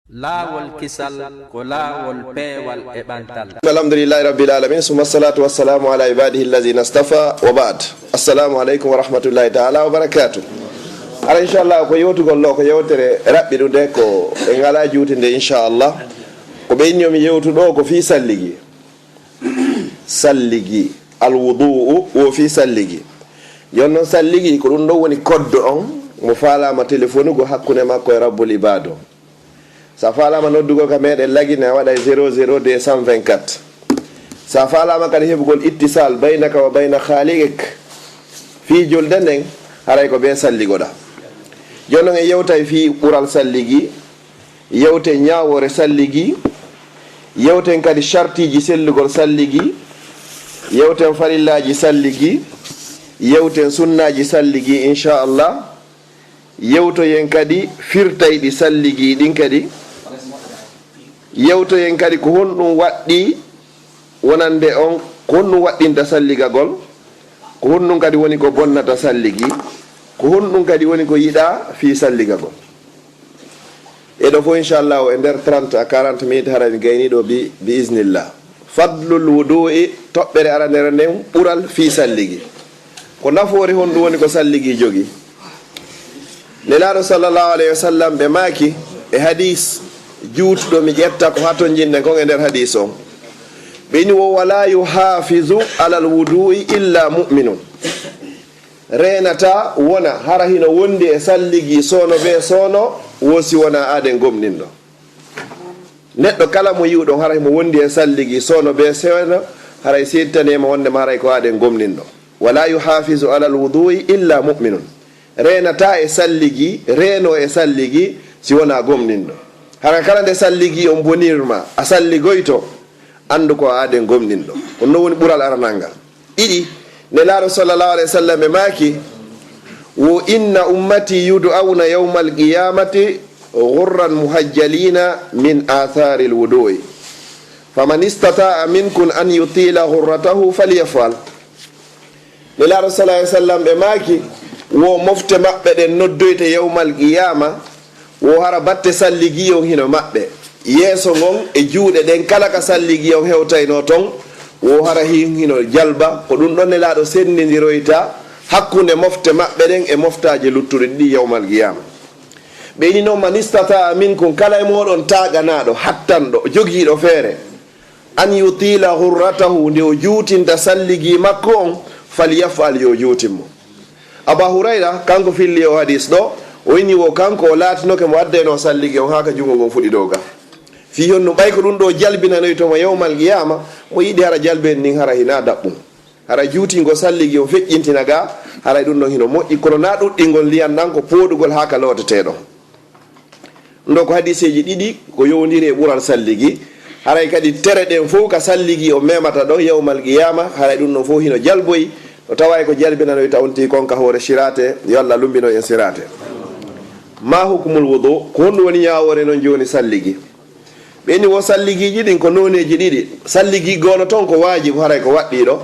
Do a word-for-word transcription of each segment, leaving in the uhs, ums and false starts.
Laawol kisal ko laawol peewal e ɓantal. Alhamdulillahi rabbil alamin, summa salatu wassalamu ala ibadihi allazina istafa, wa ba'd. Assalamu alaikum wa rahmatullahi ta'ala wa barakatuh. Ara, inchallah, ko yewtugol ɗo ko yewtere raɓɓiɗunde, ko e ngala juutinde, inchallah. Ko ɓe inni yomi yewtu ɗo ko fii salligi. Salligi, alwudu'u, wo fii salligi. Jooni noon, salligi ko ɗum ɗo woni koddo on mo faalama telefonugo hakkunde makko e rabbul ibado. Sa faalama noddugol ka meɗen lagine, a waɗay zéro zéro deux cent vingt-quatre. Sa faalama kadi heɓugol ittisal baynaka wa bayna khaliqik fii julde nden, haray ko be salligoɗa. Jooni noon, en yewtay fii ɓural salligi, yewten ñaawoore salligi, yewten kadi shartiji sellugol salligi, yewten farillaji salligi, yewten sunnaji salligi, inchallah. Yewtoyen kadi firtayɗi salligi ɗin kadi. Yewtoyen kadi ko honɗum waɗɗi wonande on, ko honɗum waɗɗinta salligagol, ko honɗum kadi woni ko bonnata salligi, ko honɗum kadi woni ko yiɗa fii salligagol. E ɗo fof, inchallah, e nder trente à quarante minutes, haray mi gayni ɗo bi, bi iznillah. Fadlul wudu'i, toɓɓere aranere nden, ɓural fii salligi. Ko nafoore honɗum woni ko salligi jogi? Nelaaɗo sallallahu alayhi wa sallam ɓe maaki e hadis juutuɗo, mi ƴetta ko hatonjinɗen kon e nder hadis on. Ɓe ni wo, "Wala yuhafizu alal wudu'i illa mu'minun." Reenata wona hara hino wondi e salligi soono be soono, wo si wona aaden gomɗinɗo. Neɗɗo kala mo yi'uɗon hara himo wondi e salligi soono be soono, haray seedtanema wondema haray ko aaden gomɗinɗo. "Wala yuhafizu alal wudu'i illa mu'minun." Reenata e salligi, reeno e salligi si wona gomɗinɗo. Hara kala nde salligi on bonirma, a salligoyto, anndu ko aaden gomɗinɗo. Ko non woni ɓural aranal ngal. Ɗiɗi, Nelaaɗo sallallahu alayhi wa sallam ɓe maaki, wo, "Inna ummati yud'awna yawmal qiyamati ghurran muhajjalina min atharil wudu'i. Faman istata'a minkum an yutila ghurratahu falyaf'al." Nelaaɗo sallallahu alayhi wa sallam ɓe maaki, wo, "Mofte maɓɓe ɗen noddoyte yawmal qiyama, wo hara batte salligi on hino maɓɓe. Yeeso ngon e juuɗe ɗen kala ka salligi on hewtayno ton, wo hara hin hino jalba." Ko ɗum ɗon Nelaaɗo senndindiroyta hakkunde mofte maɓɓe ɗen e moftaaje luttuɗe ɗiɗi yawmal qiyama. Ɓe ni noon, "Man istata'a minkum," kala e mooɗon taaganaaɗo, hattanɗo, jogiiɗo feere, "an yutila ghurratahu," nde o juutinta salligi makko on, "falyaf'al," yo juutin mo. Aba Hurayra, kanko filli o hadis ɗo, o inni wo kanko o laatinoke mo addayno salligi on haa ka junngo ngon fuɗi dow ga. Fii honno ɓay ko ɗum ɗo jalbinanoyto mo yawmal qiyama, mo yiɗi hara jalben ndin hara hina daɓɓum. Hara juutingo salligi on feƴƴintina ga, haray ɗum ɗon hino moƴƴi, kono na ɗuɗɗingol ndiyan ɗan ko pooɗugol haa ka looteteɗon. Ɗo ko hadiseeji ɗiɗi ko yowndiri e ɓural salligi. Haray kadi tere ɗen fow ka salligi o memata ɗon yawmal qiyama, haray ɗum ɗon fow hino jalboyi. No tawa e ko jalbinanoyta on tii kon ka hoore siraate, yo Allah lumbino en siraate. Ma hukmul wudu, ko honɗum woni ñaawoore non jooni salligi? Ɓe ni wo salligiiji ɗin ko nooneeji ɗiɗi. Salligi goono ton ko waajibu, haray ko waɗɗiiɗo.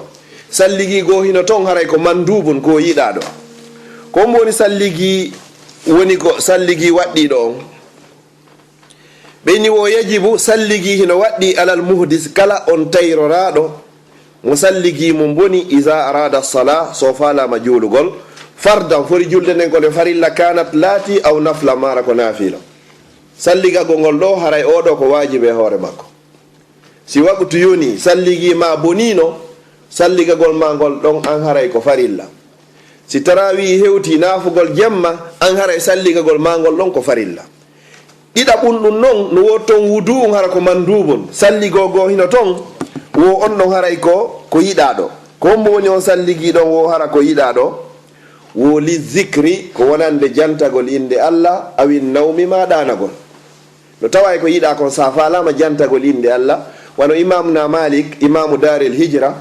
Salligi goo hino ton haray ko mandubun, ko yiɗaaɗo. Ko hombo woni salligi, woni ko salligi waɗɗiiɗo on? Ɓe ni wo yajibu, salligi hino waɗɗi alal muhdis, kala on tayroraaɗo, mo salligi mum boni, iza arada sala, so faalama juulugol, fardan, fori julde nden ko nde farilla, kanat laati, aw nafla, mara ko naafila. Salligagol ngol ɗo, haray oo ɗo ko waajibi e hoore makko. Si waqtu yoni, salligi ma bonino, salligagol ma ngol ɗon an haray ko farilla. Si tarawii hewti naafugol jemma, an haray salligagol ma ngol ɗon ko farilla. Ɗiɗaɓun ɗun non, no wo ton wudu'un hara ko mandubun, salligoo goo hino ton, wo on ɗon haray ko, ko yiɗaaɗo. Ko hombo woni on salligi ɗon wo hara ko yiɗaaɗo? Wo li zikri, ko wonande jantagol innde Allah, awin nawmi ma ɗaanagol. No tawa e ko yiɗa kon, sa faalama jantagol innde Allah, wano Imamuna Malik, Imamu Daril Hijra,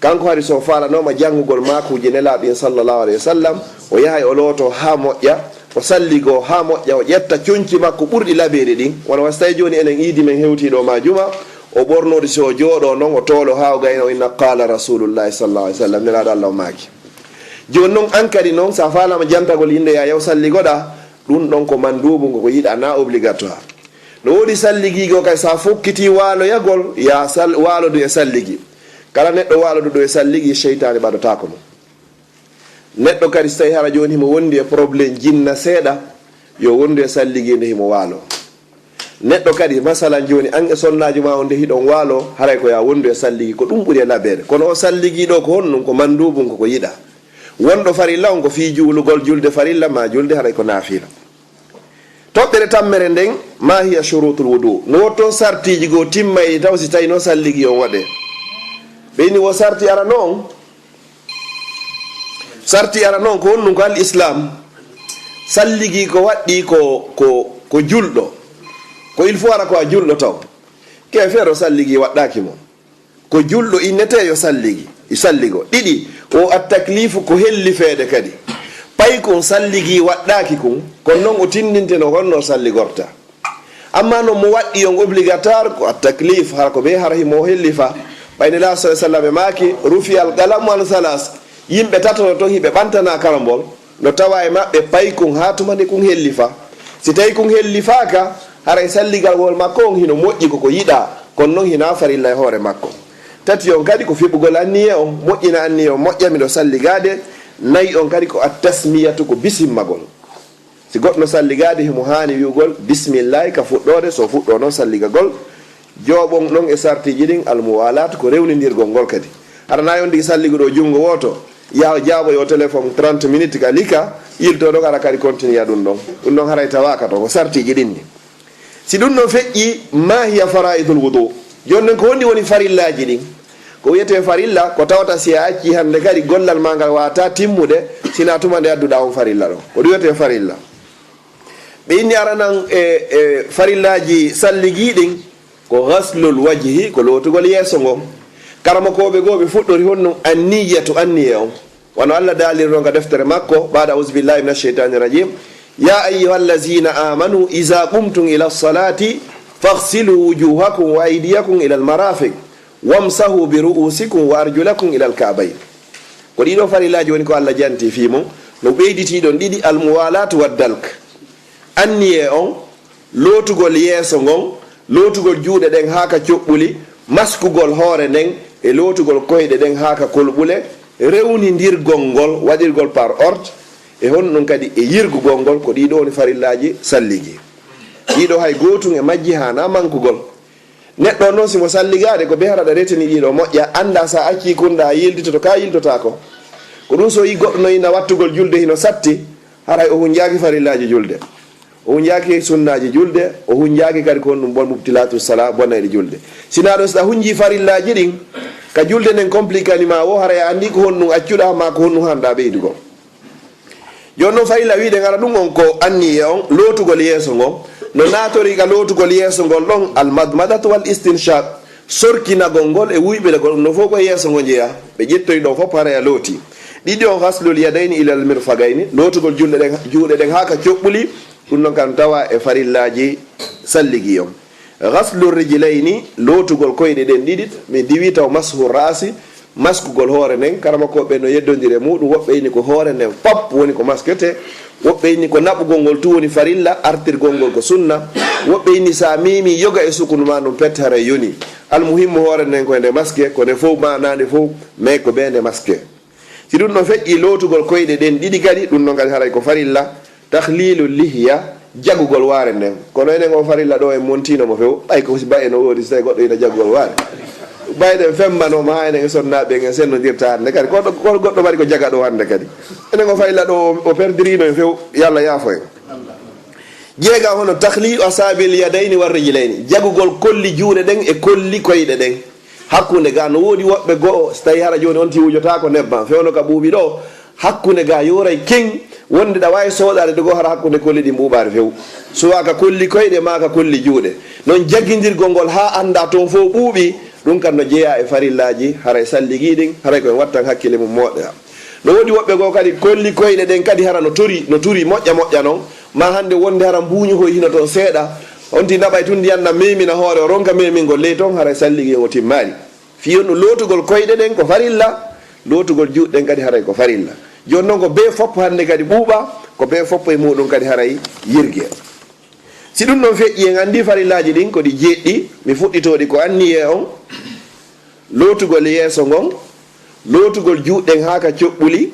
kanko hari so faalanooma janngugol maakuuji Nelaaɗo ɗin sallallahu alayhi wa sallam, o yahay o looto haa moƴƴa, o salligoo haa moƴƴa, o ƴetta conci makko ɓurɗi labeede ɗin, wano wasi tawi jooni enen iidi men hewtii ɗo ma juma, o ɓornori si o jooɗoo non, o toolo haa o gayna o inna qala rasulullahi sallallahu alayhi wa sallam, Nelaaɗo Allah o maaki. Jooni non an kadi non, sa faalama jantagol innde ya yaw salligoɗa, ɗun ɗon ko manduubu, ngo ko yiɗa, na obligatoire. No woodi salligi goo kadi, so a fokkiti waaloyagol, yo a sal-, waalodu e salligi. Kala neɗɗo waaloduɗo e salligi, seytaane ɓadotaako mo. Neɗɗo kadi, so tawii hara jooni himo wondi e problème jinna seeɗa, yo wondu e salligi nde himo waalo. Neɗɗo kadi, masalan jooni, an e sonnaajo maa on nde hiɗon waalo, haray ko yo a wondu e salligi, ko ɗum ɓuri e labeede. Kono o salligi ɗoo ko honɗum? Ko manduubun, ko ko yiɗaa. Wonɗo farilla on ko fii juulugol, julde farilla maa julde haray ko naafila. Toɓɓere tammere nden, ma hiya shurutul wudu? No wotton sartiiji goo timmayɗi taw si tawii no salligi on waɗee? Ɓe inni wo sarti arano on. Sarti arano on ko honɗum? Ko al islam. Salligi ko waɗɗii ko, ko, ko julɗo. Ko il faut hara ko a julɗo taw. Ke feero salligi waɗɗaaki mo. Ko julɗo innetee yo salligi, salligo. Ɗiɗi, o at-taklifu ko hellifeede kadi. Paykun salligi waɗɗaaki kun, kono non o tinndinte no honno salligorta. Amma non mo waɗɗii on obligatoire ko at-taklif, hara ko ɓe hara himo hellifa. Ɓay Nelaaɗo sallallaahu alayhi wa sallam e maaki, rufi al qalamu an salas, yimɓe tato no ton hiɓe ɓantanaa karambol. No tawa e maɓɓe paykun haa tuma nde kun hellifa. Si tawii kun hellifaaka, haray salligagol makko on hino moƴƴi, ko ko yiɗaa, kono non hinaa farilla e hoore makko. Tati on kadi ko fiɓugol anniye on, moƴƴina anniye on, moƴƴa miɗo salligaade. Nayi on kadi ko at-tasmiyatu, ko bisimmagol. Si goɗɗo no salligaade, himo haani wi'ugol bismillaahi ka fuɗɗoode, so fuɗɗoo non salligagol. Jooɓon non e sartiiji ɗin, almuwalaat, ko rewnindirgol ngol kadi. Hara na yondii salliguɗo junngo wooto, yaha jaaɓoyo téléphone trente minutes ka lika, yilto ɗon, hara kadi continue ɗum ɗon. Ɗum ɗon haray tawaaka to, ko sartiiji ɗin ni. Si ɗum ɗon feƴƴi, ma hiya faraidul wudu? Jooni non ko honɗi woni farillaaji ɗin? Ko wiyetee farilla, ko tawata si a accii hannde kadi gollal maa ngal waawataa timmude, sinaa tuma nde adduɗaa on farilla ɗon. Ko ɗum wiyetee farilla. Ɓe inni aranan e, e farillaaji salligi ɗin, ko ghaslul wajhi, ko lootugol yeeso ngon. Karamokooɓe goo ɓe fuɗɗori honɗum? Anniyatu, anniye on. Wano Allah daaliri non ka deftere makko, baada auzu billahi minash shaytanir rajim, ya ayyuhallazina amanu iza qumtum ila salati faghsilu wujuhakum wa aydiyakum ila al marafiq wamsahu bi ru'usikum wa arjulakum ila al ka'bayn. Ko ɗiɗo farillaaji woni ko Allah janti fii mun. No ɓeyditii ɗon ɗiɗi, al muwalatu wad dalk. Anniye on, lootugol yeeso ngon, lootugol juuɗe ɗen haa ka coɓɓuli, maskugol hoore nden, e lootugol koyɗe ɗen haa ka kolɓule, rewnindirgol ngol, waɗirgol par ordre, e honɗum kadi e yirgugol ngol, ko ɗiɗo woni farillaaji salligi. Ɗiɗo hay gootun e majji haanaa mankugol. Neɗɗo on non, si mo salligaade, ko bee hara aɗa retini ɗiɗo moƴƴa, anndaa so a accii kunɗa a yiltitoto ka yiltotaako. Ko ɗum so yi goɗɗo no ina wattugol julde hino satti, haray o hunjaaki farillaaji julde. O hunjaaki sunnaaji julde, o hunjaaki kadi ko honɗum bon mubtilatu sala, bonayɗi julde. Sinaa ɗum, si a hunjii farillaaji ɗin, ka julde nden compliquani ma wo, haray a anndii ko honɗum accuɗaa, maa ko honɗum hanɗaa ɓeydugol. Jooni non farilla wi'uɗen ara ɗum on ko anniye on, lootugol yeeso ngon. No naatori ka lootugol yeeso ngol ɗon, al madmadatu wal istinshaq, sorkinagol ngol e wuyɓilagol, ɗum no fof ko yeeso ngo njeyaa. Ɓe ƴettoyi ɗo fof haray a looti. Ɗiɗi on, ghaslul yadayni ilal mirfagayni, lootugol julɗe ɗen, juuɗe ɗen haa ka coɓɓuli, ɗum ɗon kan tawa e farillaaji salligi on. Ghaslur rijlayni, lootugol koyɗe ɗen ɗiɗi, mi diwi taw mashu ra'si, maskugol hoore nden, karamakooɓe no yeddondiri e muuɗum, woɓɓe ini ko hoore nden fop woni ko masketee, woɓɓe ini ko naɓugol ngol tun woni farilla, artirgol ngol ko sunna, woɓɓe ini so a miimi yoga e sukunu maa ndun pet haray yonii. Almuhimmu hoore nden ko nde maske, ko nde fow maa naa nde fow, mais ko bee nde maske. Si ɗum ɗon feƴƴi lootugol koyɗe ɗen ɗiɗi kadi, ɗum ɗon kadi haray ko farilla. Takhlilu lihya, jagugol waare nden. Kono enen o farilla ɗo en montiino mo few, ɓay ko si ba eno woodi, si tawi goɗɗo ina jagugol waare. Ɓay ɗen femmbanoo ma, enen e sonnaaɓe en, en sennondirta hannde kadi. Ko ɗo, ko goɗɗo mari ko jaga ɗo hannde kadi. Enen o farilla ɗo o, o perdiriino en few, yo Allah yaafo en. Jeega hono takhlilu asabil yadayni war rijlayni, jagugol kolli juuɗe ɗen e kolli koyɗe ɗen. Hakkunde ga no woodi woɓɓe go'o, so tawi hara jooni on ti wujotaako nebbam, fewno ka ɓuuɓi ɗo, hakkunde ga yooray ken, wonde ɗa waawi sooɗaade dogo hara hakkunde kolli ɗin ɓuuɓaari few. Suwaa ka kolli koyɗe maa ka kolli juuɗe. Non jagindirgol ngol haa anndaa toon fof ɓuuɓi, ɗum kan no jeyaa e farillaaji, haray salligi ɗin, haray ko en wattan hakkille mum moƴƴa. No woodi woɓɓe goo kadi kolli koyɗe ɗen kadi hara no tori, no turi moƴƴa moƴƴa non. Ma hannde wonde hara mbuuñu hoy hino toon seeɗa. On ti naɓay tun ndiyan na memina hoore, o ronka memingol ley toon, haray salligi on o timmaali. Fii on ɗum lootugol koyɗe ɗen ko farilla, lootugol juuɗe ɗen kadi haray ko farilla. Jooni non ko bee foppo hannde kadi ɓuuɓa, ko bee foppo e muuɗum kadi haray yirge. Si ɗum ɗon feƴƴi, en anndi farillaaji ɗin ko ɗi jeeɗɗi, mi fuɗɗitoo ɗi ko anniyee on, lootugol yeeso ngon, lootugol juuɗe ɗen haa ka coɓɓuli,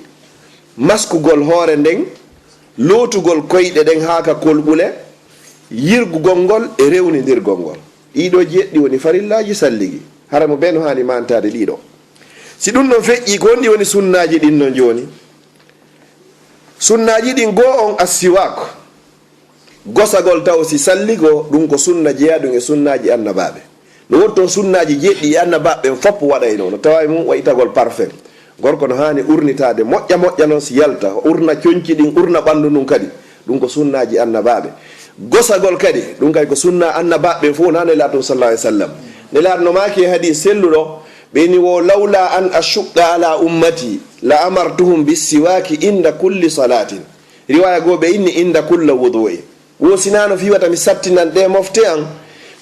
maskugol hoore nden, lootugol koyɗe ɗen haa ka kolɓule, yirgugol ngol e rewnindirgol ngol. Ɗii ɗoo jeeɗɗi woni farillaaji salligi. Hara mo bee no haani mantaade ɗii ɗoo. Si ɗum ɗon feƴƴi, ko honɗi woni sunnaaji ɗin non jooni? Sunnaaji ɗin goo on assiwaak. Gosagol taw si salligo, ɗum ko sunna jeyaɗum e sunnaaji annabaaɓe. No woni toon sunnaaji jeeɗɗi e annabaaɓe ɓen fof waɗayno, no tawa e mum wayitagol parfum. Gorko no haani urnitaade moƴƴa moƴƴa noon si yalta, o urna coñci ɗin, urna ɓanndu ndun kadi. Ɗum ko sunnaaji annabaaɓe. Gosagol kadi, ɗum kadi ko sunna annabaaɓe ɓen fof, wonaa Nelaaɗo tun sallallahu alaihi wasallam. Nelaaɗo no maaki e hadiis selluɗo, ɓe inni wo, "Lawla an ashuqqa ala ummati, la amartuhum bissiwaaki inda kulli salaatin." Riwaaya goo ɓe inni, "Inda kulla wudu'i." Wo sinaa no fii wata mi sattinan ɗee mofte an,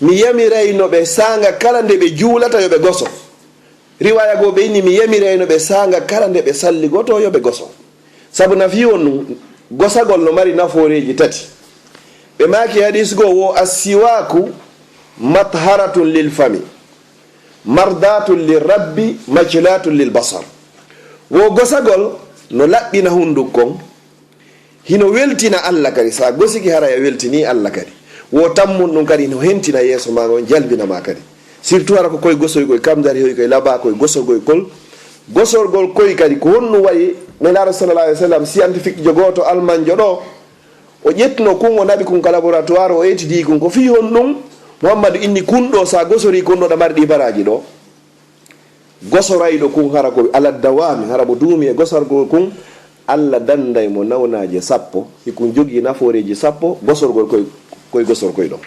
mi yamirayno ɓe saanga kala nde ɓe juulata yo ɓe goso. Riwaaya goo ɓe inni, mi yamirayno ɓe saanga kala nde ɓe salligotoo yo ɓe goso. Sabu nafi on ɗum, gosagol no mari nafooreeji tati. Ɓe maaki hadiis goo wo, "Assiwaaku matharatun lil fami, mardatun lir rabbi, majlatun lil basar." Wo gosagol no laɓɓina hunndukko on, hino weltina Alla kadi. So a gosike, haray a weltinii Alla kadi. Wo tammun ɗum kadi hino hentina yeeso maa ngon, jalbina ma kadi. Surtout hara ko koy gosoy koy, kamdari hoy koy, labaa koy, gosogoy kol. Gosorgol koy kadi, ko honɗum waɗi Nelaaɗo sallallahu alaihi wasallam, scientifique jo gooto Almanjo ɗoo, o ƴettuno kun, o naɓi kun ka laboratoire, o etidii kun. Ko fii honɗum Muhammadu inni kun ɗoo, so a gosorii kun ɗoo, ɗa mari ɗii baraaji ɗoo. Gosorayɗo kun hara ko ala dawami, hara mo duumi e gosorgol kun, Alla danday mo nawnaaje sappo, hikun jogii nafooreeji sappo, gosorgol koy, koy gosorkoy ɗon.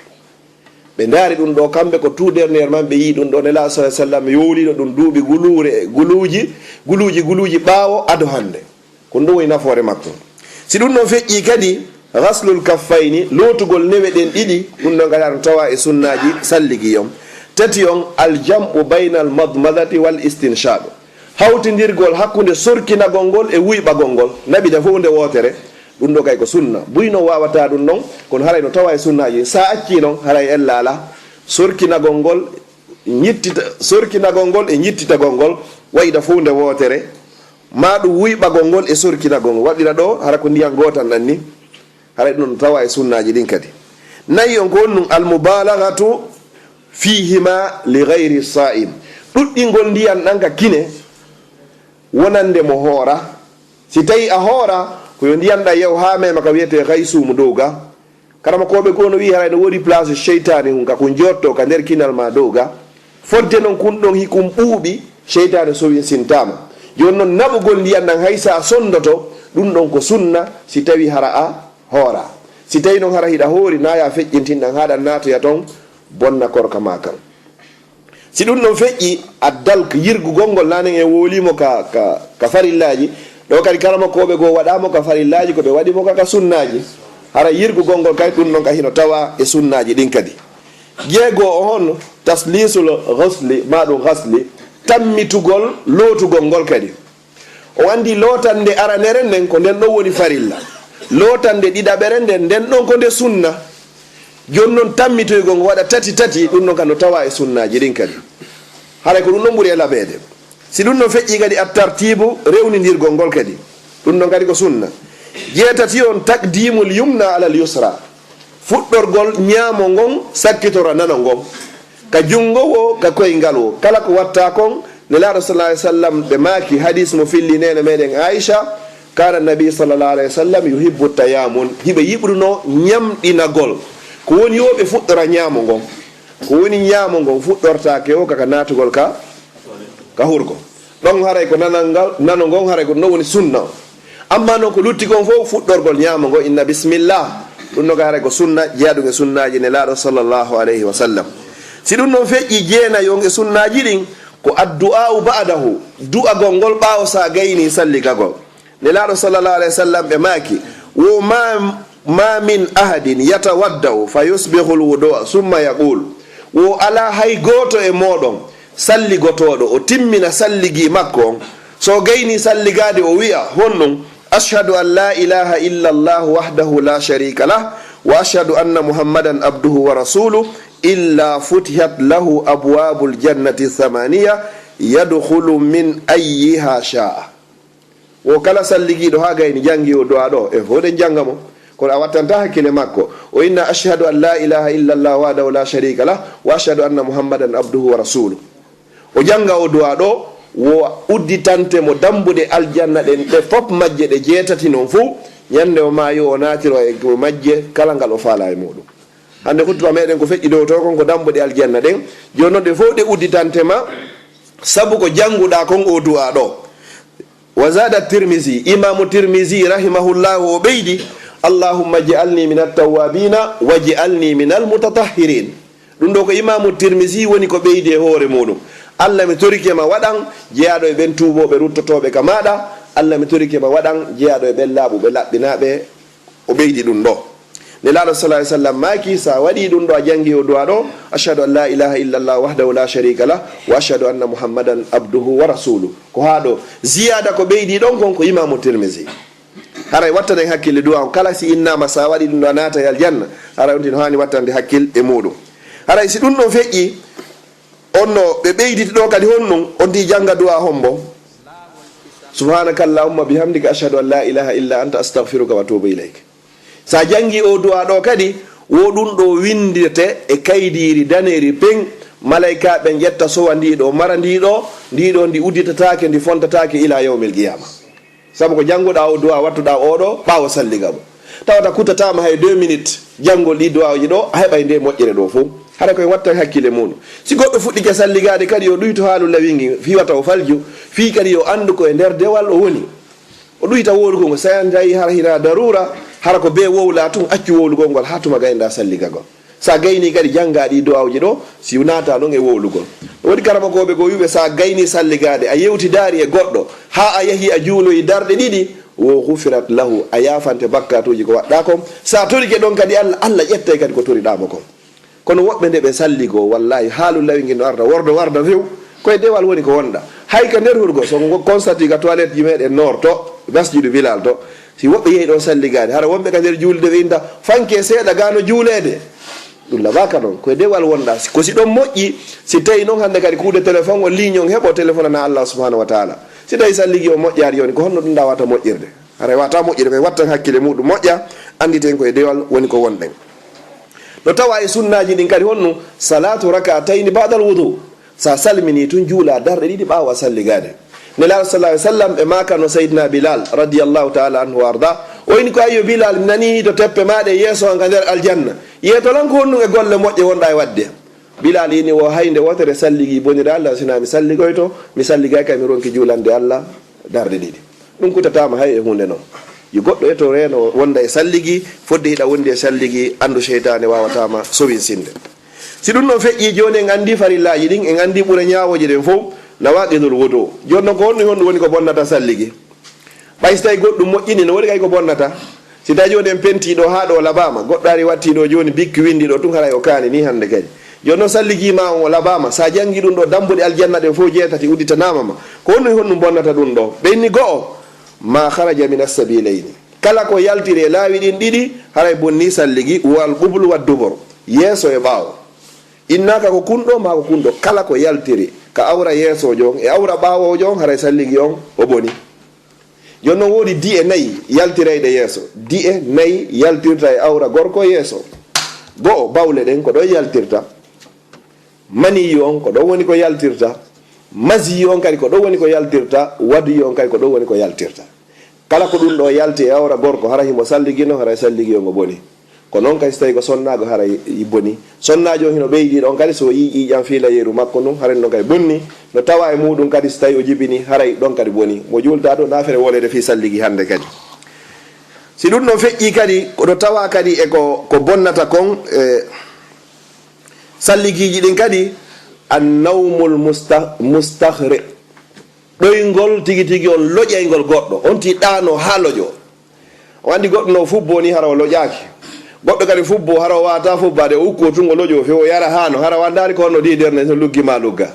Ɓe ndaari ɗum ɗoo, kamɓe ko tout dernièrement ɓe yii ɗum ɗoo, Nelaaɗo sallallahu alaihi wasallam yowliino ɗum duuɓi guluure, guluuji, guluuji, guluuji ɓaawo ado hannde. Ko ɗum woni nafoore makko. Si ɗum ɗon feƴƴii kadi, ghaslul kaffayni, lootugol newe ɗen ɗiɗi, ɗum ɗon kadi hara no tawaa e sunnaaji salligi on. Tati on, al jam'u baynal madmadati wal istinshaq. Hawtindirgol hakkunde sorkinagol ngol e wuyɓagol ngol, naɓida fof nde wootere, ɗum ɗoo kay ko sunna. Buy no waawataa ɗum ɗon, kono haray no tawaa e sunnaaji. Sa accii non, haray ella alaa. Sorkinagol ngol, ñittita, sorkinagol ngol e ñittitagol ngol, wayda fof nde wootere, maa ɗum wuyɓagol ngol e sorkinagol ngol. Waɗira ɗoo, hara ko ndiyan gootan ɗan ni. Haray ɗum no tawaa e sunnaaji ɗin kadi. Nayi on ko honɗum? Al mubalaghatu fihima li ghayri sa'im. Ɗuɗɗingol ndiyan ɗan ka kine, wonande mo hoora. Si tawi a hoora, ko yo ndiyan ɗan yahu haa mema ka wiyetee gaysuumu dow ga. Karamokooɓe goo no wi'i haray no woodi place seytaane hun ka kun joottoo ka nder kinal maa dow ga. Fodde non kun ɗon hikun ɓuuɓi, seytaane sowinsintaama. Jooni non naɓugol ndiyan ɗan hay sa sondoto, ɗum ɗon ko sunna si tawi hara a hoora. Si tawi non hara hiɗa hoori, na ya feƴƴintin ɗan haa ɗan naatoya ton, bonna korka maa kan. Si ɗum ɗon feƴƴi, addalk, yirgugol ngol, nanen en woolii mo ka, ka, ka farillaaji. Ɗoo kadi karamokooɓe goo waɗaa mo ka farillaaji, ko ɓe waɗi mo ka, ka sunnaaji. Hara yirgugol ngol kay, ɗum ɗon ka hino tawaa e sunnaaji ɗin kadi. Jeego o hon, tasliisul ghusli, maa ɗum ghasli, tammitugol lootugol ngol kadi. O anndi lootande aranere nden ko nden ɗon woni farilla. Lootande ɗiɗaɓere nden, nden ɗon ko nde sunna. Jooni non tammitoygol ngo waɗa tati tati, ɗum ɗon ka no tawaa e sunnaaji ɗin kadi. Haray ko ɗum ɗon ɓuri e laɓeede. Si ɗum ɗon feƴƴii kadi at-tartiibu, rewnindirgol ngol kadi. Ɗum ɗon kadi ko sunna. Jeetati on, taqdiimul yumna alal yusra. Fuɗɗorgol ñaamo ngon sakkitora nano ngon. Ka junngo woo, ka koyngal woo. Kala ko watta kon, Nelaaɗo sallallahu alaihi wasallam ɓe maaki hadiis mo filli neene meɗen Aisha, kana nabi sallallahu alaihi wasallam yuhibbu tayamun. Hiɓe yiɗuno ñamɗinagol. Ko woni yo ɓe fuɗɗora ñaamo ngon. Ko woni ñaamo ngon fuɗɗortaake o kaka naatugol ka, ka hurgo. Ɗon haray ko nanal ngal, nano ngon haray ko no woni sunna o. Amma non ko lutti kon fof fuɗɗorgol ñaamo ngo inna bismillah. Ɗum no ka haray ko sunna, jeyaɗum e sunnaaji Nelaaɗo sallallahu alaihi wasallam. Si ɗum non feƴƴi jeenayi on e sunnaaji ɗin, ko addu'a'u ba'dahu, du'agol ngol ɓaawo sa gayni salligagol. Nelaaɗo sallallahu alaihi wasallam ɓe maaki, wo ma, ma min ahadin yatawadda'u fa yusbighul wudu'a summa yaqul, wo alaa hay gooto e mooɗon salligotooɗo, o timmina salligi makko on, so o gayni salligaade o wi'a honɗum, ashhadu an la ilaha illa Allah wahdahu la sharika lah, وأشهد أن محمدا عبده ورسوله إلا فتحت له أبواب الجنة الثمانية يدخل من أيها شاء. Wo kala salligiiɗo haa gayni janngi o du'a ɗo, en fof ɗen jannga mo. Kono a wattanta hakkille makko. O inna: "Ashhadu an la ilaha illa Allah wahdahu la sharika lah, wa ashhadu anna Muhammadan abduhu wa rasuluh." O jannga o du'a ɗo, wo udditante mo dambuɗe aljanna ɗen, ɗe fof majje ɗe jeetati non fof. Ñande o maayi o naatiro e majje kala ngal o faala e muɗum. Hannde khutba meɗen ko feƴƴi dow to kon ko dambuɗe aljanna ɗen. Jooni non ɗe fof ɗe udditante ma, sabu ko jannguɗa kon o du'a ɗo. Wa zada Tirmisi, Imaamu Tirmisi rahimahullahu o ɓeydi: "Allahumma ij'alni min at-tawwabina waj'alni min al-mutatahhirin." Ɗum ɗo ko Imaamu Tirmisi woni ko ɓeydi e hoore muɗum. Allah, mi torike ma waɗan jeyaaɗo e ɓen tuubooɓe ruttotooɓe ka maaɗa. Allah, mi torike ma waɗan jeyaaɗo e ɓen laaɓuɓe laɓɓinaaɓe. O ɓeydi ɗum ɗo. Nelaaɗo sallallahu alaihi wasallam maaki, sa waɗi ɗum ɗo, a janngi o du'a ɗo: "Ashhadu an la ilaha illa Allah wahdahu la sharika lah, wa ashhadu anna Muhammadan abduhu wa rasuluh." Ko haa ɗo. Ziyaada ko ɓeydi ɗon kon ko Imaamu Tirmisi. Haray wattanen hakkille du'a on kala si innama sa waɗi ɗum ɗo a naata e aljanna. Haray on tino haani wattande hakkil e muɗum. Haray si ɗum ɗon feƴƴi, on no ɓe ɓeyditi ɗo kadi honɗum, on ti jannga du'a hombo: "Subhanaka Allahumma bihamdika ashhadu an la ilaha illa anta astaghfiruka wa atubu ilayk." Sa janngi o du'a ɗo kadi, wo ɗum ɗo winndete e kaydiiri daneeri peng, malaykaaɓe ƴetta sowa ndi ɗo, mara ndi ɗo, ndi ɗo ndi udditataake, ndi fontataake ila yawmil qiyama. Sabu ko jannguɗa o du'a, wattuɗa o ɗo ɓaawo salliga mo. Tawata kuttataama hay deux minutes janngol ɗi du'aaji ɗo, a heɓay nde moƴƴere ɗo fof. Hara koye wattan hakkille muɗum. Si goɗɗo fuɗɗike salligaade kadi, yo ɗuyto haalu lawi ngi, fii wata o falju, fii kadi yo anndu ko e nder dewal o woni. O ɗuyta wowlugol ngol, so a tawi hara hina darura, hara ko bee wowla tun, accu wowlugol ngol haa tuma gaynoɗa salligagol. Sa gayni kadi jannga ɗi du'aawuji ɗo, si naata non e wowlugol. Ɗum waɗi karamokooɓe goo wi'uɓe, sa gayni salligaade, a yewtidaari e goɗɗo, haa a yahi a juuloyi darɗe ɗiɗi, wo ghufirat lahu, a yaafante bakkatuuji ko waɗɗa kon. Sa torike ɗon kadi Allah, Allah ƴettay kadi ko toriɗa mo kon. Kono woɓɓe nde ɓe salligoo, wallahi, haalu lawi ngi no arda, wordo warda few. Koye dewal woni ko wonɗa. Hay ka nder hurgo, so ngo constati ka toilette ji meɗen Nord to, Masjidu Bilal to, si woɓɓe yehi ɗon salligaade, hara wonɓe ka nder juulde ɓe inta, fanke seeɗa gano juuleede. Ɗum labaaka noon, koye dewal wonɗa. Si, ko si ɗon moƴƴi, si tawi noon hannde kadi kuuɗe téléphone o ligne on heɓo téléphone ana Allah subhanahu wa taala. Si tawi salligi o moƴƴaari, jooni ko honno ɗum ɗa wata moƴƴirde? Haray wata moƴƴude, ɓe wattan hakkille muɗum moƴƴa, annditen ko e dewal woni ko wonɗen. No tawa e sunnaaji ɗin kadi honno salatu rak'atayni ba'dal wudu. Sa salmini tun juula darɗe ɗiɗi ɓaawo a salligaade. Nelaaɗo sallallahu alaihi wasallam ɓe maakano Sayyidina Bilal radiyallahu ta'ala anhu wa arda. O inni ko ayyo Bilal, mi nani to teppe maaɗa e yeeso an ka nder aljanna. Yeeto lan ko honɗum e golle moƴƴe wonɗa e waɗde. Bilal ini wo haynde wootere salligi bonira Allah, sina mi salligoyto, mi salligay kay mi ronki juulande Allah darɗe ɗiɗi. Ɗum kutatama hay e hunde non. Yo goɗɗo eto reeno wonda e salligi, fodde hiɗa wondi e salligi, andu seytaane wawatama sowinsinde. Si ɗum non feƴƴi jooni en andi farillaaji ɗin, en andi ɓura ñaawoje ɗen fof, nawaqidul wudu. Jooni non ko honɗum honɗum woni ko bonnata salligi? Ɓay si tawi goɗɗum moƴƴini, no waɗi kay ko bonnata. Si tawi jooni en penti ɗo haa ɗo labaama, goɗɗo ari watti ɗo jooni bikki windi ɗo tun haray o kaani ni hannde kadi. Jooni non salligi ma on o labaama, sa jangi ɗum ɗo dambuɗe aljanna ɗen fof jeetati udditanama ma. Ko honɗum honɗum bonnata ɗum ɗo? Ɓe inni go'o, ma kharaja min as-sabilayni. Kala ko yaltiri e laawi ɗin ɗiɗi, haray bonni salligi, wal qublu wad dubur. Yeeso e ɓaawo. Innaka ko kun ɗo, ma ko kun ɗo. Kala ko yaltiri ka awra yeesojo on e awra ɓaawojo on, haray salligi on o boni. Jooni non woodi di'e nayi yaltirayɗe yeeso. Di'e nayi yaltirta e awra gorko yeeso. Go'o, bawle ɗen ko ɗon yaltirta. Maniyu on ko ɗon woni ko yaltirta. Maziyu on kadi ko ɗon woni ko yaltirta. Wadiyu on kadi ko ɗon woni ko yaltirta. Kala ko ɗum ɗo yalti e awra gorko, hara himo salligino, hara salligi on o boni. Ko noon kadi so tawi ko sonnaago, hara i boni. Sonnaajo on hino ɓeydi ɗon kadi, so o yii ƴiiƴam fiilayeeru makko ndun, hara ɗon kadi bonni. No tawa e muɗum kadi so tawi o jibini, haray ɗon kadi boni. Mo juulta ɗo, naafere wolede fii salligi hannde kadi. Si ɗum ɗon feƴƴi kadi, ko ɗo tawa kadi e ko, ko bonnata kon, e salligiiji ɗin kadi, an-nawmul musta-, mustahriq. Ɗoyngol tigi tigi on loƴayngol goɗɗo, on ti ɗaano haa loƴo. O anndi goɗɗo no fubbo ni hara o loƴaaki. Goɗɗo kadi fubbo hara o waata fubbaade, o ukko tun o loƴo few o yara haano, hara o anndaali ko honno di nder nden so luggi ma lugga.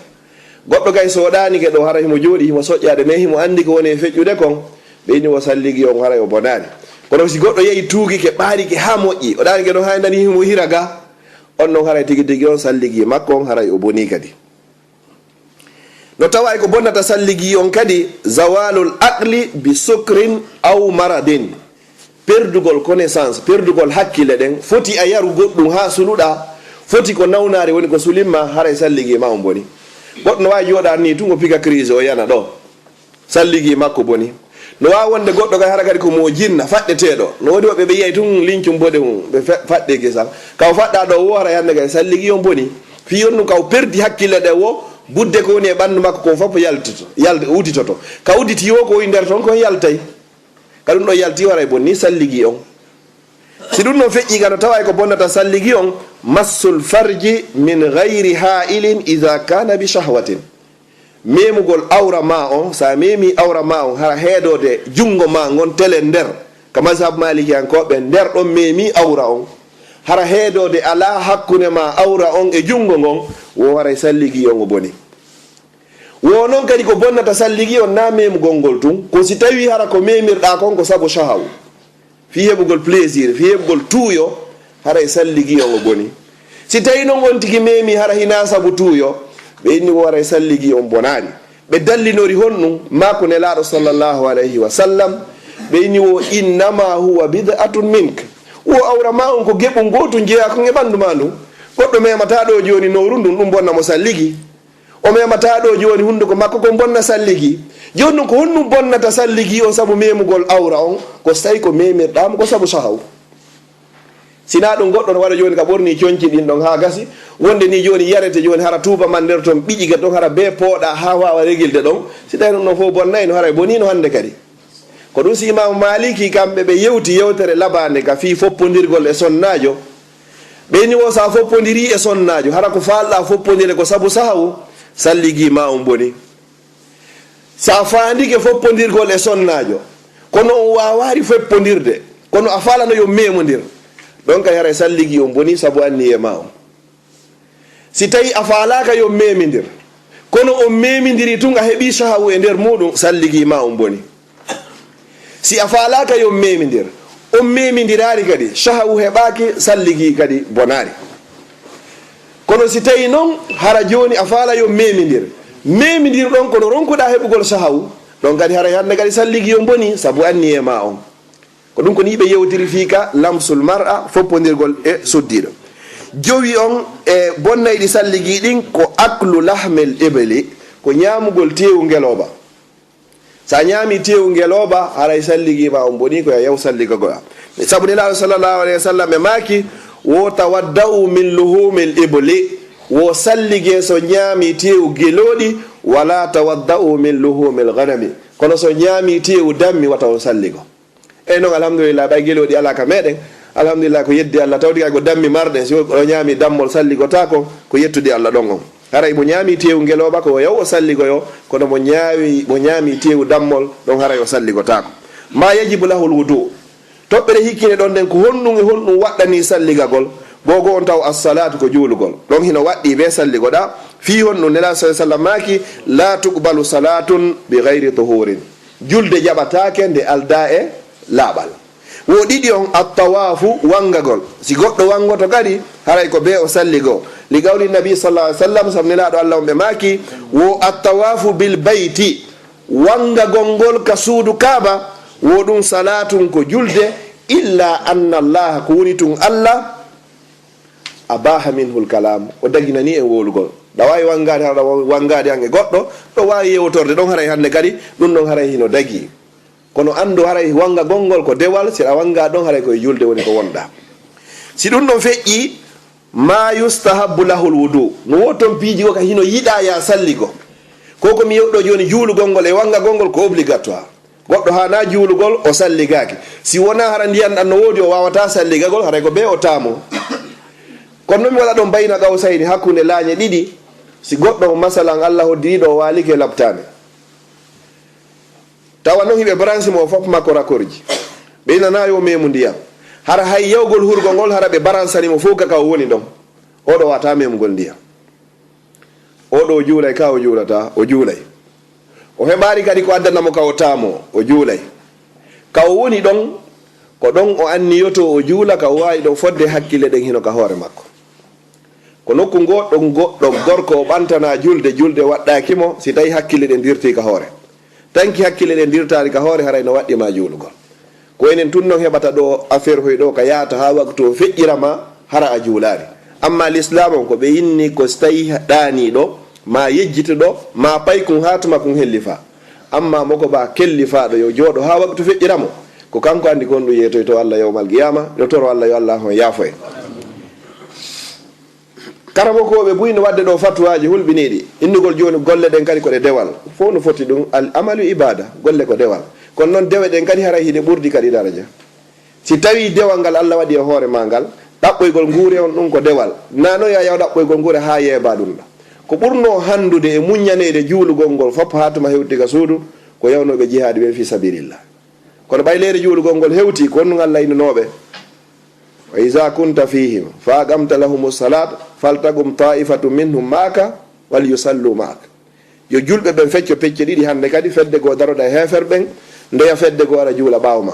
Goɗɗo kay so o ɗaanike ɗo hara himo jooɗi, himo soƴƴaade, mais himo anndi ko woni e feƴƴude kon, ɓe inni o salligi on hara o bonaani. Kono si goɗɗo yehi tuugike, ɓaarike haa moƴƴi, o ɗaanike ɗon haa nani himo hira ga, on non haray tigi tigi on salligi makko on haray o bonii kadi. No taway ko bonnata salligi on kadi, zawalul aqli bi sukrin aw maradin. Perdugol connaissance, perdugol hakkille ɗen, foti a yaru goɗɗum haa suluɗa, foti ko nawnaare woni ko sulimma, haray salligi ma on boni. Goɗɗo no waawi jooɗaade ni tun o piga crise o yana ɗo. Salligi makko boni. No waawi wonde goɗɗo kadi hara kadi ko mo jinna, faɗɗeteeɗo. No woodi woɓɓe ɓe yiyay tun lincum boɗe mum, ɓe fa-, faɗɗe gesal. Ka o faɗɗa ɗo wo hara hande kadi salligi on boni. Fii on ɗum ka o perdi hakkille ɗe wo, budde ko woni e ɓandu makko ko fof yaltito, yal-, uditoto. Ka uditi wo ko woni nder ton kon yaltay. Ka ɗum ɗo yalti haray bonni salligi on. Si ɗum ɗon feƴƴi kadi, taway ko bonnata salligi on, massul farji min gayri ha'ilin idha kana bi shahwatin. Memugol awra ma on, sa memi awra ma on, hara heedode jungo ma ngon tele nder, ka mazhab malikiyankoɓe, nder ɗon memi awra on, hara heedode ala hakkunde ma awra on e jungo ngon, wo haray salligi on o boni. Wo non kadi ko bonnata salligi on na memugol ngol tun, ko si tawi hara ko memirɗa kon ko sabu shahawu. Fii heɓugol plaisir, fii heɓugol tuuyo, haray salligi on o boni. Si tawi non on tigi memi hara hina sabu tuuyo, ɓe inni wo haray salligi on bonaari. Ɓe dallinori honɗum? Maaku Nelaaɗo sallallahu alayhi wa sallam, ɓe inni wo, "Innama huwa bid'atun mink." Wo awra ma on ko geɓum gotum jeya kon e ɓandu ma ndun. Goɗɗo memata ɗo jooni nowru ndun, ɗum bonna mo salligi. O memata ɗo jooni hunduko makko kon bonna salligi. Jooni ɗum ko honɗum bonnata salligi on sabu memugol awra on? Ko so tawi ko memirɗa mo ko sabu shahaw. Sina ɗum goɗɗo no waɗa jooni ka ɓorni conci ɗin ɗon haa gasi, wonde ni jooni yarete jooni hara tuuba man nder ton ɓiƴiga ton hara be pooɗa haa waawa regilde ɗon. Si tawi ɗum ɗon fof bonnay no haray bonino hande kadi. Ko ɗum si Imaamu Maaliki kamɓe ɓe yewti yewtere labaande ka fii foppondirgol e sonnaajo. Ɓe ni wo sa foppondiri e sonnaajo, hara ko faalɗa foppondire ko sabu sahawu, salligi ma on boni. Sa faandike foppondirgol e sonnaajo, kono on waawaari foppondirde, kono a faalano yo memondir, ɗon kay haray salligi on boni sabu anniye ma on. Si tawi a faalaaka yo memindir, kono on memindiri tun a heɓi sahawu e nder muɗum, salligi ma on boni. Si a faalaaka yo memindir, on memindiraari kadi, sahawu heɓaaki, salligi kadi bonaari. Kono si tawi non, hara jooni a faala yo memindir, memindir ɗon kono ronkuɗa heɓugol sahawu, ɗon kadi haray hande kadi salligi yo boni sabu anniye ma on. Ko ɗum ko ni ɓe yewtiri fii ka lamsul mar'a, foppondirgol e suddiiɗo. Jowi on e bonnayɗi salligi ɗin ko aklu lahmil ibli, ko ñaamugol teewu ngelooba. Sa ñaami teewu ngelooba, haray salligi ma on boni ko yaw salliga goɗa. Sabu Nelaaɗo sallallahu alayhi wa sallam ɓe maaki, wo tawadda'u min luhumil ibli, wo sallige so ñaami teewu gelooɗi, wala tawadda'u min luhumil ganami. Kono so ñaami teewu dammi, wata on salligo. Eyi noon, alhamdulillah, ɓay gelooɗi alaa ka meɗen. Alhamdulillah, ko yeddi Allah, tawde kay ko dammi marɗen, si o ñaami dammol salligotaako, ko yettude Allah ɗon on. Haray mo ñaami teewu ngelooba ko yaw o salligoyo, kono mo ñaawi, mo ñaami teewu dammol, ɗon haray o salligotaako. Ma yajibu lahul wudu. Toɓɓere hikkine ɗon nden ko honɗum e honɗum waɗɗani salligagol, gogo on taw as-salaatu ko juulugol. Ɗon hino waɗɗi be salligoɗa, fii honɗum Nelaaɗo sallallahu alayhi wa sallam maaki, la tuqbalu salatun bi gayri tuhurin. Julde jaɓataake nde aldaa e laaɓal. Wo ɗiɗi on, attawaafu, wangagol. Si goɗɗo wangoto kadi, haray ko be o salligo. Li qawli nabi sallallahu alayhi wa sallam, sabu Nelaaɗo Allah on ɓe maaki, wo attawaafu bil bayti, wangagol ngol ka suudu Kaaba, wo ɗum salatun ko julde, illa anna Allah, ko woni tun Allah, abaha minhul kalam, o daginani en wowlugol. Ɗa waawi wangaade, haɗa wa-, wangaade han e goɗɗo, ɗo waawi yewtorde ɗon haray hannde kadi, ɗum ɗon haray hino dagi. Kono anndu haray wangagol ngol ko dewal, si a wanga ɗon haray ko e julde woni ko wonɗa. Si ɗum ɗon feƴƴi, ma yustahabbu lahul wudu. No wo ton piiji ko ka hino yiɗa ya salligo. Ko ko mi yewɗo jooni juulugol ngol e wangagol ngol ko obligatoire. Goɗɗo haana juulugol, o salligaaki. Si wonaa hara ndiyan ɗan no woodi, o waawataa salligagol, haray ko bee o taamo. Kono no mi waɗa ɗon bayna qawsayni, hakkunde laañe ɗiɗi, si goɗɗo, masalan, Allah hoddiri ɗo, o waalike labtaande. Tawa non hiɓe baransi mo, o fop makko rakorji. Ɓe inanaa yo meemu ndiyan. Hara hay yawgol hurgo ngol, hara ɓe baransani mo fof ka ka o woni ɗon. Oɗo wata memugol ndiyan. Oɗo o juulay, ka o juulata, o juulay. O heɓaari kadi ko addana mo ka o taamo, o juulay. Ka o woni ɗon, Ko ɗon o anniyotoo o juula ka o waawi ɗon fodde hakkille ɗen hino ka hoore makko. Ko nokku ngoɗɗo goɗɗo gorko o ɓantanaa julde, julde waɗɗaaki mo, si tawii hakkille ɗen dirtii ka hoore. Tanki hakkille ɗen dirtaali ka hoore, haray no waɗɗi ma juulugol. Ko enen tun non heɓata ɗo affaire hoy ɗo ka yaata haa waktu o feƴƴira ma, hara a juulaali. Amma lislaam on ko ɓe inni ko si tawii ɗaaniiɗo, ma yejjituɗo, ma paykun haa tuma kun hellifaa. Amma mo ko ba kellifaaɗo yo jooɗo haa waktu feƴƴira mo, ko kanko anndi ko honɗum yeetoytoo Allah yawmal qiyaama, yo toro Allah yo Allah on yaafo en. Karamokooɓe buy no waɗde ɗo fatuwaaji hulɓiniiɗi, innugol jooni golle ɗen kadi ko ɗe dewal, fof no foti ɗum, al amalu ibada, golle ko dewal. Kono noon dewe ɗen kadi haray hiɗe ɓurdi kadi daraja. Si tawii dewal ngal Allah waɗi e hoore ma ngal, ɗaɓɓoygol nguure on ɗum ko dewal. Nano ya yaw ɗaɓɓoygol nguure haa yeeba ɗum ɗa. Ko ɓurnoo hanndude e muññaneede juulugol ngol fof haa tuma hewti ka suudu, ko yawnooɓe jihaadi ɓen fi sabilillah. Kono ɓay leere juulugol ngol hewti, ko honɗum Allah innunooɓe? "Wa iza kunta fihim fa aqamta lahumu salat faltaqum taifatu minhum maaka wal yusallu maak." Yo julɓe ɓen fecco pecce ɗiɗi hannde kadi, fedde goo daroɗa e heefer ɓen, ndeya fedde goo ara juula ɓaawo ma.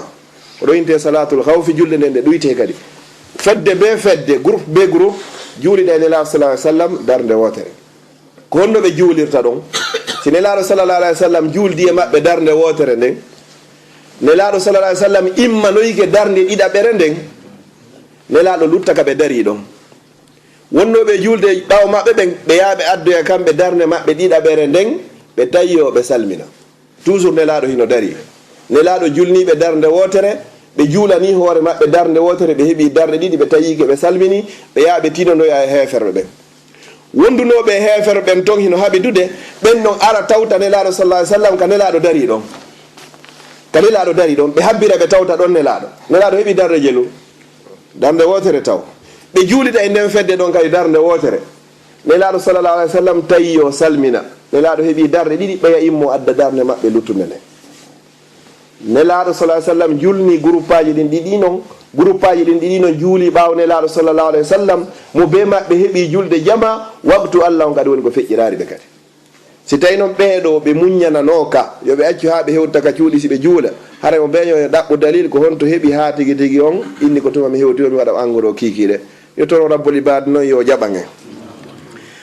Ko ɗo inte salatul khawfi, julde nden nde ɗuyte kadi. Fedde be fedde, groupe be groupe, juulida e Nelaaɗo sallallahu alaihi wasallam darnde wootere. Ko honno ɓe juulirta ɗon? Si Nelaaɗo sallallahu alaihi wasallam juuldi e maɓɓe darnde wootere nden, Nelaaɗo sallallahu alaihi wasallam immanoyike darnde ɗiɗaɓere nden, Nelaaɗo lutta ka ɓe darii ɗon. Wonnooɓe e juulde ɓaawo maɓɓe ɓen, ɓe yaha ɓe addoya kamɓe darnde maɓɓe ɗiɗaɓere nden, ɓe tayyoo, ɓe salmina. Toujours Nelaaɗo hino darii. Nelaaɗo julniiɓe darnde wootere, ɓe juulanii hoore maɓɓe darnde wootere, ɓe heɓii darɗe ɗiɗi, ɓe tayyiike, ɓe salminii, ɓe yaha ɓe tinondoya e heeferɓe ɓen. Wondunooɓe e heeferɓe ɓen ton hino haɓidude, ɓen non ara tawta Nelaaɗo sallallahu alaihi wasallam ka Nelaaɗo darii ɗon. Ka Nelaaɗo darii ɗon, ɓe habbira ɓe tawta ɗon Nelaaɗo. Nelaaɗo heɓii darɗe jelu. Darnde wootere taw. Ɓe juulida e nden fedde ɗon kadi darnde wootere. Nelaaɗo sallallahu alaihi wasallam tawi yo salmina. Nelaaɗo heɓii darɗe ɗiɗi, ɓeya immo adda darnde maɓɓe luttunde nden. Nelaaɗo sallallahu alaihi wasallam julni guruppaaji ɗin ɗiɗi non, guruppaaji ɗin ɗiɗi non juuli ɓaawo Nelaaɗo sallallahu alaihi wasallam, mo bee maɓɓe heɓii julde jama, waktu Allah on kadi woni ko feƴƴiraari ɓe kadi. Si tawii non ɓee ɗoo ɓe muññananooka, yo ɓe accu haa ɓe hewta ka cuuɗi si ɓe juula, haray mo beeño yo ɗaɓɓu dalil ko honto heɓi haa tigi tigi on inni ko tuma mi hewti o mi waɗa angoro kiikiiɗe. Yo toro Rabbul Ibaad non yo jaɓan en.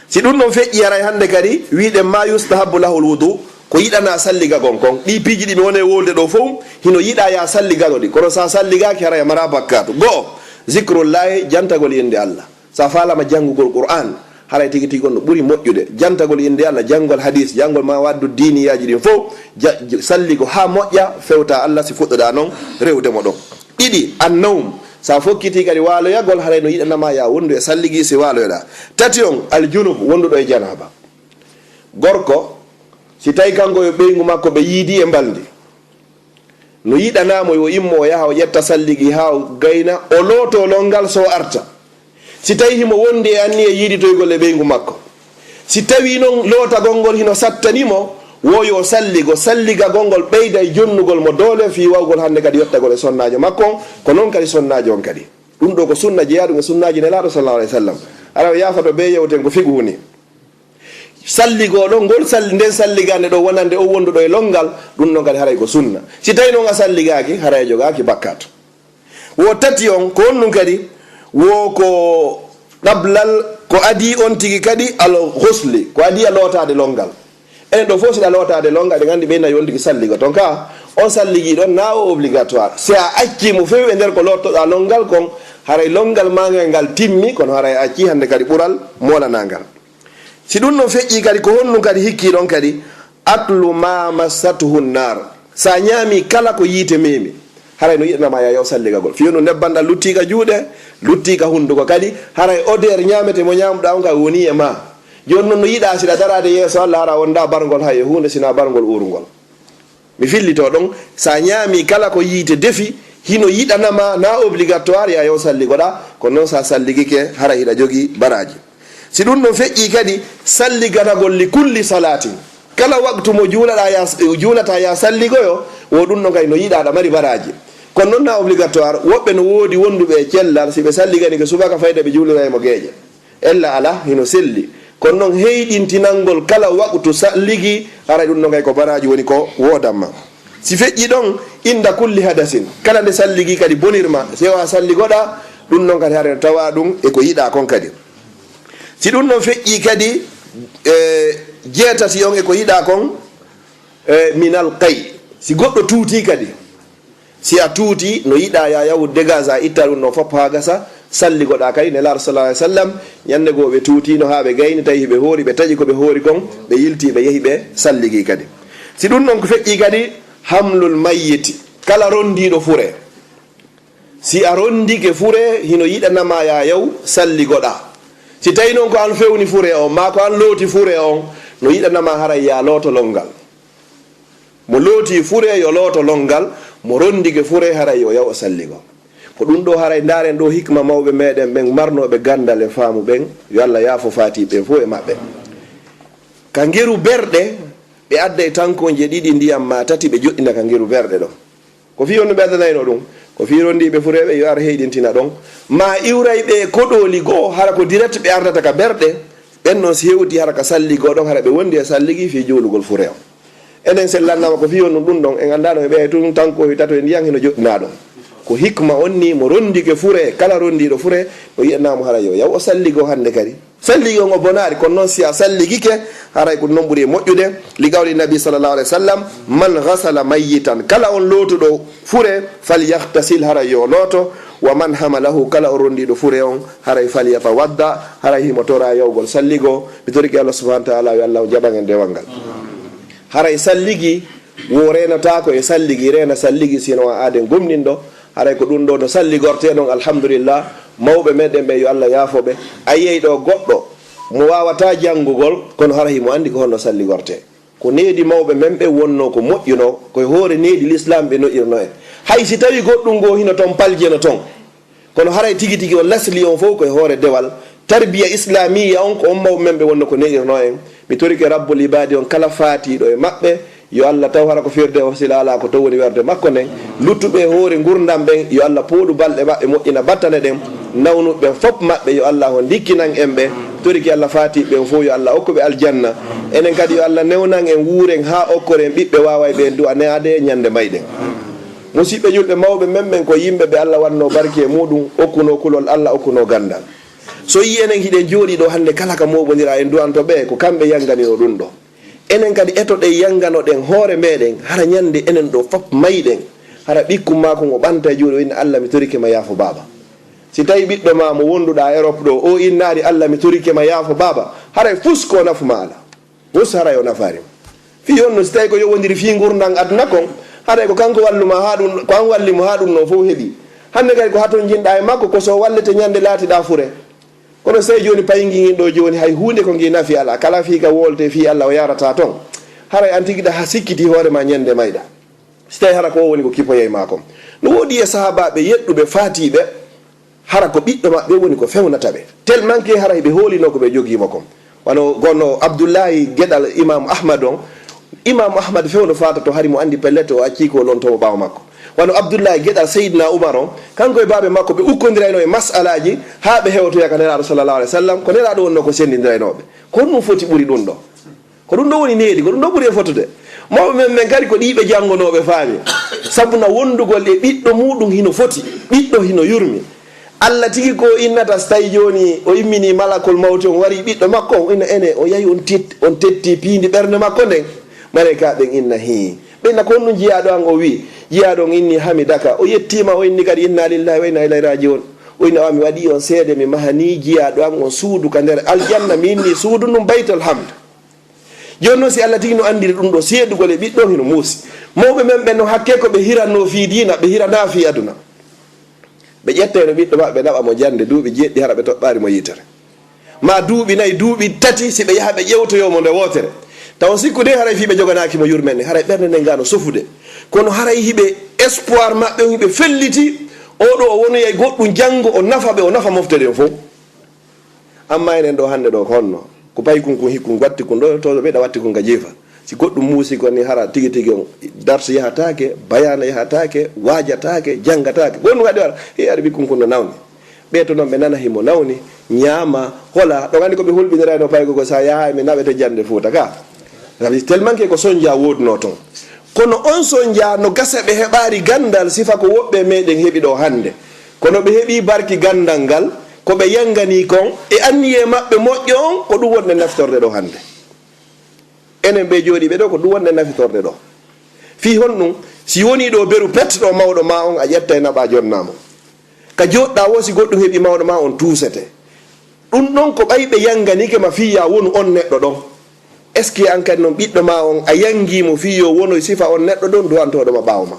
Si ɗum ɗon feƴƴi haray hannde kadi wi'uɗen ma yustahabbu lahul wudu, ko yiɗanaa salligagol kon. Ɗii piiji ɗi mi woni e wolde ɗoo fow, hino yiɗaa yo a salligano ɗi. Kono si a salligaaki haray a maraa bakkaatu. Go'o, zikrullahi, jantagol innde Allah. Si a faalama janngugol Qur'aan, haray tigi tigi on no ɓuri moƴƴude. Jantagol innde Allah, janngol hadiis, janngol ma waddu diiniyaaji ɗin fow, ja-, j-, salligo haa moƴƴa, fewta Allah si fuɗɗoɗaa non rewde mo ɗon. Ɗiɗi, annawm, si a fokkitii kadi waaloyagol, haray no yiɗanama yo a wondu e salligi si waaloyoɗaa. Tati on, aljunub, wonduɗo e janaaba. Gorko, si tawii kanko e ɓeyngu makko ɓe yiidii e mbalndi, no yiɗanaa mo yo immo o yaha o ƴetta salligi haa o gayna, o lootoo lonngal so o arta. Si tawii himo wondi e anniya yiiditoygol e ɓeyngu makko, si tawii non lootagol ngol hino sattani mo, wo yo salligo, salligagol ngol ɓeyda e jonnugol mo doole fii wawgol hannde kadi yottagol e sonnaajo makko on, ko non kadi sonnaajo on kadi. Ɗum ɗoo ko sunna jeyaa ɗum e sunnaaji Nelaaɗo sallallahu alaihi wasallam. Ara o yaafato bee yewten ko fiqhu ni. Salligoo ɗon, ngol sall-, nden salligaande ɗoo wonande o wonduɗo e lonngal, ɗum ɗon kadi haray ko sunna. Si tawii non a salligaaki, haray a jogaaki bakkaatu. Wo tati on, ko honɗum kadi? Wo ko qablal, ko adii on tigi kadi al ghusli, ko adii a lootaade lonngal. Enen ɗoo fof si ɗa lootaade lonngal, eɗen anndi ɓe nayi on tigi salligo. Ton ka, on salligii ɗon, na o obligatoire. Si a accii mo few e nder ko loottoɗaa lonngal kon, haray lonngal maa ngal ngal timmi, kono haray a accii hannde kadi ɓural moolanaa ngal. Si ɗum ɗon feƴƴii kadi, ko honɗum kadi hikkii ɗon kadi? Aklu ma massatuhu nnar. Sa ñaami kala ko yiite meemi, haray no yiɗanama yaa yo salligagol. Fii no nebban ɗan luttii ka juuɗe, luttii ka hunduko kadi, haray odeur ñaamete mo ñaamuɗaa on kay wonii e ma. Jooni non no yiɗaa si ɗa daraade yeeso Allah hara wondaa bargol hay e huunde sinaa bargol uurungol. Mi fillitoo ɗon, sa ñaami kala ko yiite defi, hino yiɗanama, na obligatoire ya yo salligoɗa, kono non sa salligike, hara hiɗa jogii baraaji. Si ɗum ɗon feƴƴii kadi, salliganagol li kulli salaatin. Kala waktu mo juulaɗa ya, juulata ya salligoyo, wo ɗum ɗon kadi no yiɗaa, ɗa mari baraaji. Kono non na obligatoire, woɓɓe no woodi wonduɓe e cellal, si ɓe salliganike subaka fayda ɓe juuliray mo geeƴe. Ella alaa, hino selli. Kono non heyɗintinangol kala waktu salligi, haray ɗum ɗon kay ko baraaji woni ko woodan ma. Si feƴƴii ɗon, inda kulli hadasin, kala nde salligi kadi bonirma, si o a salligoɗa, ɗum ɗon kadi hara no tawa ɗum e ko yiɗa kon kadi. Si ɗum ɗon feƴƴii kadi, e, jeetati on e ko yiɗa kon, e, minal qay, si goɗɗo tuuti kadi, si a tuuti, no yiɗa ya yahu dégage, a itta ɗum ɗon fof haa gasa, salligoɗa kadi. Nelaaɗo sallallahu alaihi wasallam, ñande goo ɓe tuutino haa ɓe gayni, tawi ɓe hoori, ɓe taƴi ko ɓe hoori kon, ɓe yilti, ɓe yehi, ɓe salligi kadi. Si ɗum ɗon ko feƴƴii kadi, hamlul mayyiti, kala rondiiɗo fure. Si a rondike fure, hino yiɗanama ya yahu salligoɗa. Si tawi noon ko an fewni fure on, maa ko an looti fure on, no yiɗanama haray ya looto lonngal. Mo looti fure yo looto lonngal, mo rondike fure haray yo yahu o salligo. Ko ɗum ɗo haray ndaaren ɗo hikma mawɓe meɗen ɓen marnooɓe ganndal e faamu ɓen, yo Allah yaafo faati ɓen fof e maɓɓe. Ka ngeru berɗe, ɓe adday tankonje ɗiɗi ndiyam maa tati ɓe joɗɗina ka ngeru berɗe ɗo. Ko fii honno ɓe addanayno ɗum? Ko fii rondiiɓe fureeɓe yo ar heyɗintina ɗon. Maa iwray ɓe koɗooli goo, hara ko direct ɓe artata ka berɗe, ɓen non si hewti hara ka salligi goo ɗon, hara ɓe wondi e salligi fii juulugol fure on. Enen sellannama ko fii honɗum ɗum ɗon, en anndaa no ɓe ɓeya tun tankoohi tato e ndiyan hino joɗɗinaa ɗon. Ko hikma on ni, mo rondike fure, kala rondiiɗo fure, o yiɗanaa mo hara yo yaw o salligo hannde kadi. Salligi on o bonaari, kono noon si a salligike, haray ko ɗum noon ɓuri e moƴƴude. Li qawli nabi sallallahu alaihi wasallam, "Man ghasala mayyitan," kala on lootuɗo fure, "falyaghtasil," haray yo looto, "wa man hamalahu," kala on rondiiɗo fure on, haray "falyatawadda," haray himo tora yawgol salligo. Mi torike Allah subhanahu wa ta'ala, yo Allah o jaɓan en dewal ngal. Haray salligi wo reenataako e salligi, reena salligi, sino a aaden gomɗinɗo. Haray ko ɗum ɗo no salligortee ɗon, alhamdulillah. Mawɓe meɗen ɓe, yo Allah yaafo ɓe. A yiyay ɗo goɗɗo mo waawataa janngugol, kono hara himo anndi ko honno salligortee. Ko needi mawɓe men ɓe wonnoo ko moƴƴunoo, ko e hoore needi lislaam ɓe no'irnoo en. Hay si tawii goɗɗum ngoo hino ton paljeno ton, kono haray tigi tigi on lasli on fof ko e hoore dewal. Tarbiya islamiya on ko on mawɓe men ɓe wonnoo ko ne'irnoo en. Mi torike Rabbul Ibaadi on kala faatiiɗo e maɓɓe, yo Allah taw hara ko firde o sila alaa ko to woni werde makko nden. Luttuɓe e hoore ngurndan ɓen, yo Allah pooɗu balɗe maɓɓe, moƴƴina battane ɗen. Nawnuɓe ɓen fof maɓɓe, yo Allah o ndikkinan en ɓe. Toriki Allah faatiiɓe ɓen fof, yo Allah okku ɓe aljanna. Enen kadi, yo Allah newnan en, wuuren haa okkoren ɓiɓɓe waaway ɓe du'a ne'aade ñande mbayɗen. Musiɓɓe julɓe mawɓe men ɓen ko yimɓe ɓe Allah wannoo barki e muɗum, okkunoo kulol Allah, okkunoo ganndal. So yii enen hiɗen jooɗii ɗo hannde, kala ka mooɓondiraa en du'anto ɓe, ko kamɓe yannganino ɗum ɗo. Enen kadi etoɗen, yannganoɗen hoore meɗen, hara ñande enen ɗo fop mayɗen, hara ɓikkun maakun o ɓanta e juuɗe, o inna, "Allah, mi torike ma yaafo baaba." Si tawi ɓiɗɗo ma mo wonduɗaa Europe ɗo, o innaali, "Allah, mi torike ma yaafo baaba," haray fus ko nafu ma ala. Fus haray o nafaari ma. Fii honno si tawi ko yowondiri fii ngurndan aduna kon, haray ko kanko wallu ma haa ɗum, ko an walli mo haa ɗum ɗon fof heɓi. Hannde kadi ko hatonjinɗaa e makko, ko so wallete ñande laatiɗaa fure. Kono sey jooni payngi ngin ɗo jooni hay huunde ko ngi nafi alaa. Kala fii ka woolte fii Allah o yarata ton. Haray an tigi ɗa ha sikkiti hoore ma ñande mayɗa. Si tawi hara ko o woni ko kipoyey ma kon. No woodi e sahaabaaɓe yeɗɗuɓe faatiiɓe, hara ko ɓiɗɗo maɓɓe woni ko fewnata ɓe. Tellement que hara hiɓe hoolino ko ɓe jogii mo kon. Wano gonno Abdullahi geɗal Imam Ahmad on. Imam Ahmad fewndo faata to hari mo andi pellet, o acci ko lon to mo ɓaawo makko. Wano Abdullahi geɗal Seydina Umar on, kanko e baabe makko ɓe ukkondirayno e mas'alaaji haa ɓe hewtoya ka Nelaaɗo sallallahu alaihi wasallam, ko Nelaaɗo wonno ko sendindiraynoɓe. Ko honɗum foti ɓuri ɗum ɗo? Ko ɗum ɗo woni needi, ko ɗum ɗo ɓuri e fotude. Mawɓe men, men kadi ko ɗi ɓe janngonooɓe faami. Sabu na wondugol e ɓiɗɗo muɗum hino foti, ɓiɗɗo hino yurmi. Allah tigi ko innata so tawi jooni o immini malakul mawti on wari ɓiɗɗo makko on, inna ene o yahi on tet-, on tetti piindi ɓernde makko nden. Malaykaaɓe ɓen inna hii. Ɓe inna ko honɗum jiyaaɗo an o wi? Jiyaaɗo on inni hamidaka. O yettiima, o inni kadi inna lillahi wa inna ilayhi raji'un. O inna o mi waɗi on seede mi mahani jiyaaɗo an on suudu ka nder aljanna, mi inni suudu ndun Baytul Hamd. Jooni noon, si Allah tigi no anndiri ɗum ɗo, seedugol e ɓiɗɗo hino muusi. Mawɓe men ɓen no hakke ko ɓe hiranno fii diina, ɓe hiranaa fii aduna. Ɓe ƴettayno ɓiɗɗo maɓɓe, ɓe naɓa mo jannde duuɓi jeeɗiɗi, hara ɓe toɓɓaali mo yiitere. Maa duuɓi nayi, duuɓi tati, si ɓe yaha ɓe ƴewtoyoo mo nde wootere. Taw on sikku de haray fii ɓe joganaaki mo yurmeende, haray ɓernde nden ngaa no sofude. Kono haray hiɓe espoir maɓɓe on, hiɓe felliti, oo ɗoo o wonoyay goɗɗum janngo, o nafa ɓe, o nafa mofte ɗen fow. Amma enen ɗo hannde ɗo ko honno? Ko paykun kun, hikkun, watti kun ɗo, to ɓeyɗa watti kun ka jeefa. Si goɗɗum muusi ko ni, hara tigi tigi on darsu yahataake, bayaana yahataake, waajataake, janngataake. Gonɗum kadi wara, he, ari ɓikkun kun no nawni. Ɓe to non ɓe nana himo nawni, ñaama, hola. Ɗon anndi ko ɓe hulɓinirayno paygo ko sa yahaay mi naɓete jannde Fuuta ka. Sabi tellement que ko sonja woodunoo ton. Kono on sonjaa no gasa ɓe heɓaari ganndal sifa ko woɓɓe e meɗen heɓi ɗoo hannde. Kono ɓe heɓii barki ganndal ngal, ko ɓe yannganii kon, e anniyee maɓɓe moƴƴo on, ko ɗum wonɗen nafitorde ɗoo hannde. Enen ɓee jooɗiiɓe ɗoo, ko ɗum wonɗen nafitorde ɗoo. Fii honɗum? Si wonii ɗoo beru pet ɗoo mawɗo maa on, a ƴettay naɓaa jonnaa mo. Ka jooɗɗaa woo, si goɗɗum heɓii mawɗo maa on, tuusete. Ɗum ɗon ko ɓay ɓe yannganike ma fii yaa wonu on neɗɗo ɗon. Est-ce que an kadi non ɓiɗɗo maa on a yanngii mo fii yo wonoy sifa on neɗɗo ɗon duwantooɗo ma ɓaawo ma?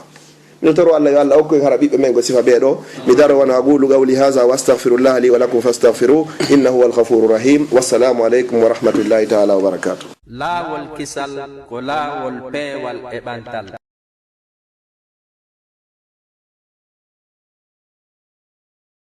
Miɗo toro Allah yo Allah okku en hara ɓiɓɓe men ko sifa ɓee ɗoo. Mi daro wano aqulu qawli haza wa astaghfirullah li wa lakum fastaghfiru innahu huwal ghafurur rahim. Wassalamu aleykum wa rahmatullahi taala wa barakatuh. Laawol kisal ko laawol peewal e ɓantal.